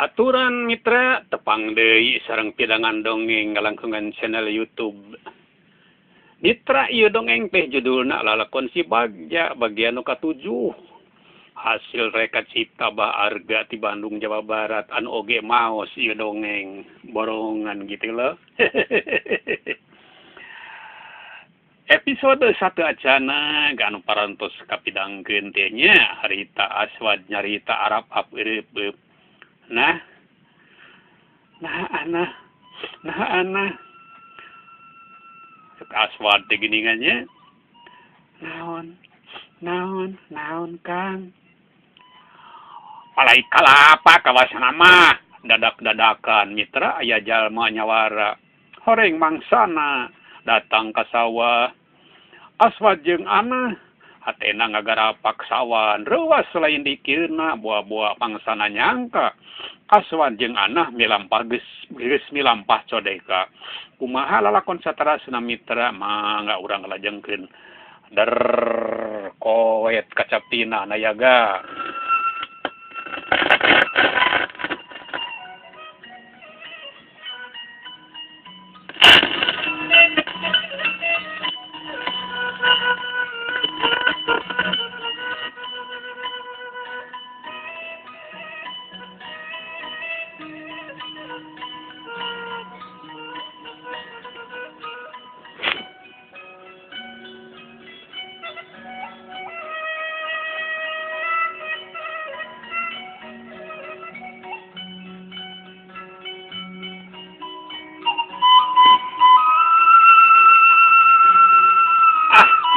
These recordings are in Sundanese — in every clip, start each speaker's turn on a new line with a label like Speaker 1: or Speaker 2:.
Speaker 1: Aturan mitra tepang deui sareng pidangan dongeng ngalangkungan channel YouTube. Mitra ieu dongeng teh judulna Lalakon Si Bagja bagian nu katujuh. Hasil reka cipta Bah Arga ti Bandung Jawa Barat anu oge maos ieu dongeng borongan gitu loh. Episode 1 acana anu parantos kapidangkeun teh nya harita Aswad nyarita Arab ap eureup. Nah, nah ana, nah ana. Cek Aswad teh geuningannya. Naon, naon, naon Kang. Palai kalapa kawasan mah dadak-dadakan mitra aya jalma nyawara. Horeng mangsana datang ka sawah. Aswad jeung Ana hatena ngagarapak sawan reuwas selain dikirna buah-buah pangsana nyangka Aswad jeung Ana milampah geus milampah codeka. Kumaha lalakon saterasna mitra mangga urang lajengkeun der koet kacaptina nayaga.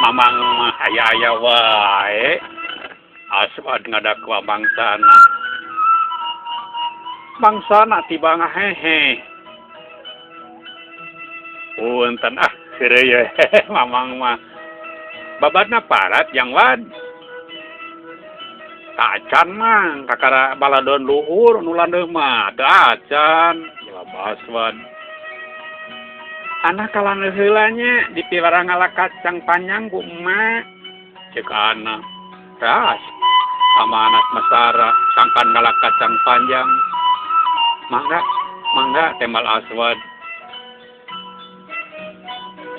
Speaker 1: Mamang mah aya-aya wae. Aswad ngadakwa bangsana. Bangsana tiba ngahehe. Punten ah heureuy mamang mah. Babadna parat jang wad. Tacan mang kakara baladon luhur nu landeuh mah teu acan jawab Aswad. Anak kalaneuh heula nya dipiwarang ngala kacang panjang ku emak. Ceuk Ana. Ras amanat masara sangkan ngala kacang panjang. Mangga, mangga temal Aswad.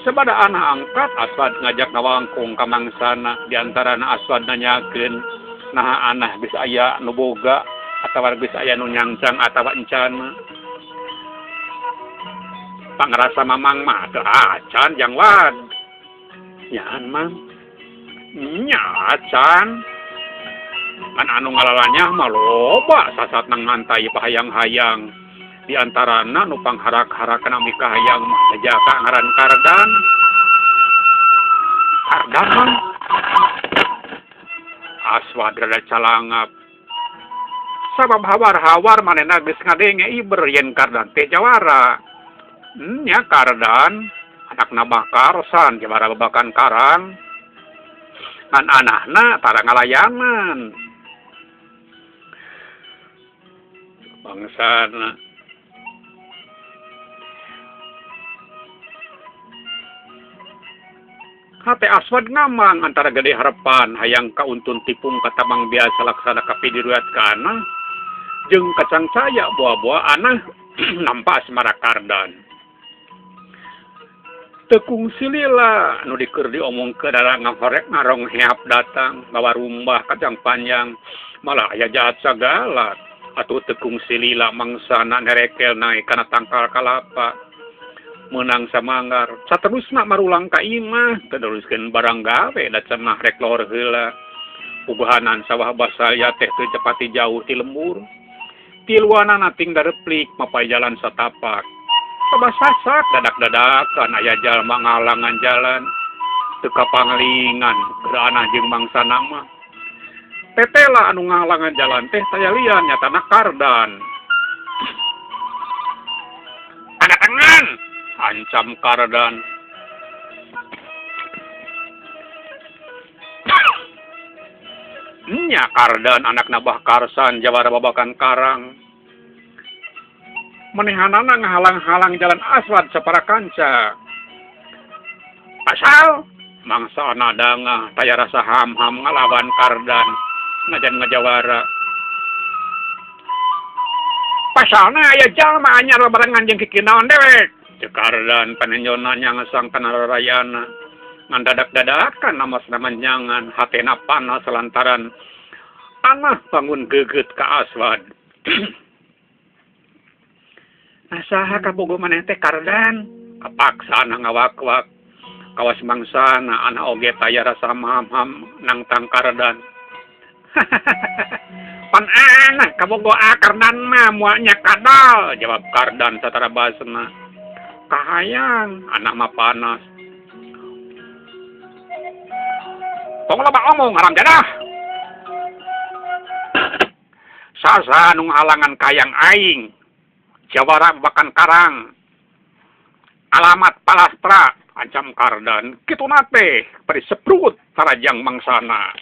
Speaker 1: Sebada Ana angkat Aswad ngajak ngawangkung ka mangsana di antarana Aswad nanyakeun naha Ana geus aya nu boga atawa geus aya nu nyangcang atawa encana. Pangrasa mamang mah teu acan jang wad. Nyaan mang. Nya acan. Ngan anu ngalalanyah mah loba sasat nang ngantai pahayang-hayang. Di antarana nu pangharak-harakna mikahayang mah jajaka ngaran Kardan. Kardan mang. Aswad rada calangap. Sabab hawar-hawar manehna geus ngadenge iber yen Kardan teh jawara. Nya Kardan anak nabah Karsan jawara babakan karang ngan anahna tara ngalayanan bangsana. Hate Aswad ngamang antara gede harapan hayang kauntun tipung katabang biasa laksana kapidiruat ka Ana jeung kacang caya buah-buah Ana nampak asmara Kardan. Tekung silila nu diker diomongkeun dara ngahorek ngarong heap datang bawa rumbah kacang panjang malah aya jahat sagala atuh tekung silila mangsana nerekel naik kana tangkal kalapa meunang samanggar saterusna marulang ka imah teruskeun barang gawe da cenah rek lohor heula puguhanan sawah basalya teh teu cepati jauh ti lembur tiluanana ting dareplik mapay jalan satapak. Sasak dadak-dadakan aya jalma ngalangan jalan teu kapanglingan keur Ana jeung mangsana mah. Tetela anu ngalangan jalan teh taya lian nyatana Kardan. Tanda tangan ancam Kardan. Nya Kardan anak nabah Karsan jawara babakan karang. Menehanana ngahalang-halang jalan Aswad sapara kanca. Asal mangsa ana dangah taya rasa ham-ham ngalawan Kardan najan ngajawara. Pasalna aya jalma anyar babarengan jeung kikinaon dewek. Ceuk Kardan panenjona nyangsang kana rarayana. Ngan dadak-dadakan namasna manjangan hatena panas lantaran anah bangun geget ka Aswad. Nah saha kabogo maneh teh Kardan? Kapaksa anah ngawak-wak. Kawas mangsana anah oge taya rasa maham nangtang Kardan. Pan anah kabogo Kardan mah moalnya kadal, jawab Kardan satara basna. Kahayang anah mah panas. Tong loba omong haram jadah. Sasa nu halangan kayang aing. Jawara babakan karang. Alamat palastra ancam Kardan. Kitu na teh bari seprut tarajang mangsana.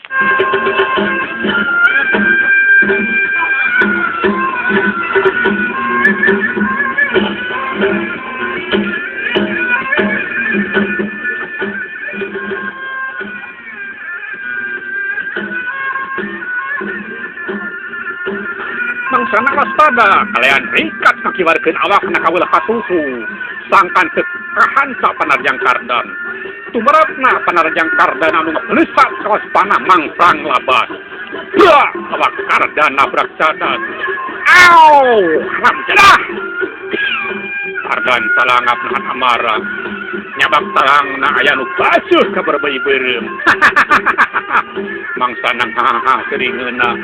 Speaker 1: Mangsana waspada kalian ringkat ngakibarkeun awakna ka ulah katuhu sangkan teu kahanca panarjang Kardan. Tumeretna panarjang Kardan anu ngaplesak kawas panah mangprang labat. Blah, awak Kardan nabrak cadas. Au, haram jadah. Kardan salangap nahan amarah. Nyabak tarangna aya nu basuh ka berbei beureum. Mangsana hahaha seringeuna.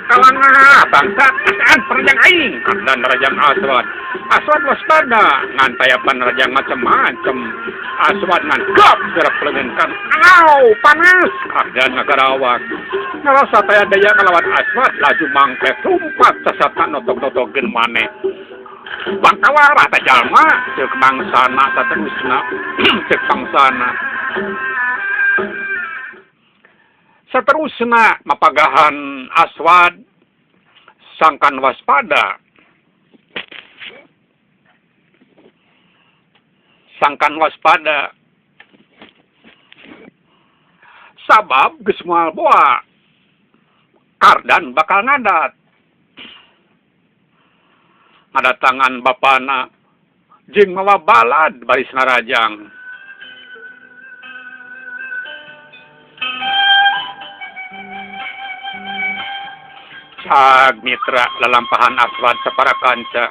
Speaker 1: Kalangah bangsat asaan panarjang aing Kardan narajang Aswad. Aswad waspada ngan tayapan narajang macem-macem. Aswad ngan gap serap lengan. Au panas Kardan ngagarawak. Ngarasa taya daya kalawan Aswad laju mangklet lumpat sasatna notok-notokeun maneh. Bangkawara ta jalma ceuk mangsana saterusna ceuk mangsana. Saterusna mapagahan Aswad sangkan waspada. Sangkan waspada. Sabab geus moal boa. Kardan bakal ngadat. Ngadatangan bapana jeung mawa balad baris narajang. Cag mitra lalampahan Aswad sapara kanca.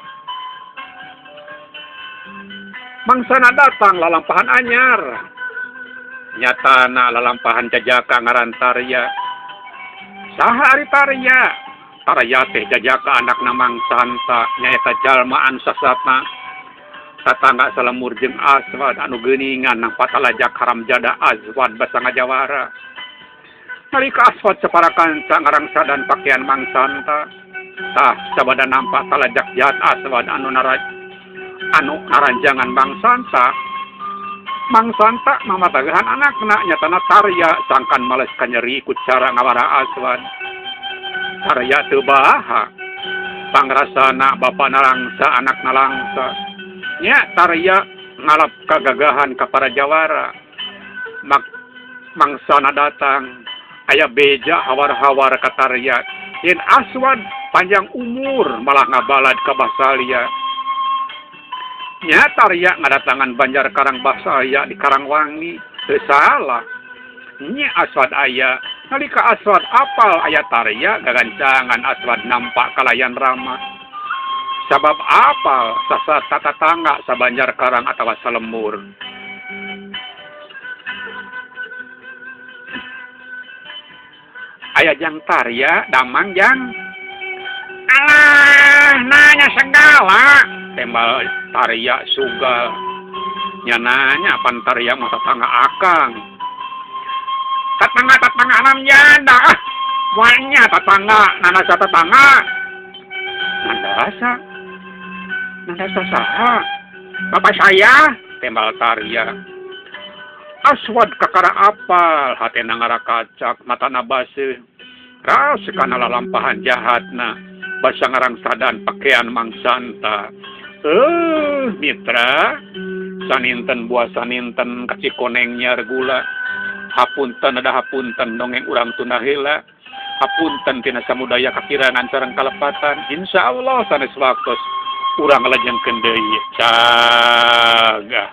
Speaker 1: Mangsana datang lalampahan anyar. Nyatana lalampahan jajaka ngaran Tarya. Saha ari Tarya? Tarya teh jajaka anakna Mang Santa nyaeta jalma anu sasatna. Tatangga salemur jeung Aswad anu geuningan nang patalajak haram jada Aswad basa ngajawara. Nalika Aswad sapara kanca ngarangsa dan pakaian Mang Santa, tah sabada nampak talajak jahat Aswad anu naranjangan Mang Santa. Mang Santa mamatagahan anakna nyatana Tarya sangkan males kanyeri ku cara ngawara Aswad. Tarya teu baha, pangrasana bapa nalangsa anak nalangsa. Nya Tarya ngalap kagagahan ka para jawara. Mangsana datang. Aya beja hawar-hawar ka Tarya. Yen Aswad panjang umur malah ngabalad ka Basalia. Nya Tarya ngadatangan Banjar Karang Basalia di Karangwangi. Teu salah. Nya Aswad aya. Nalika Aswad apal aya Tarya gagancangan Aswad nampak kalayan ramah. Sabab apal sasat tatatangga sabanjar karang atawa salemur. Aya jang Tarya damang jang. Alah nanya segala tembal Tarya sugal. Nya nanya pan Tarya mah tatangga akang. Tatangga enam janda. Ah, moalnya tatangga nanasa tatangga. Nandasa. Nandasa saha? Bapak saya tembal Tarya. Aswad kakara apal hatena ngarakacak matana baseuh. Ras kana lalampahan jahatna basa ngarangsadan pakaian Mang Santa. Mitra saninten buah saninten kacikoneng nyiar gula. Hapunten ada hapunten dongeng urang tunda heula. Hapunten tina samudaya kakirangan sareng kalepatan. Insya Allah sanes waktos urang lajengkeun deui. Cagah.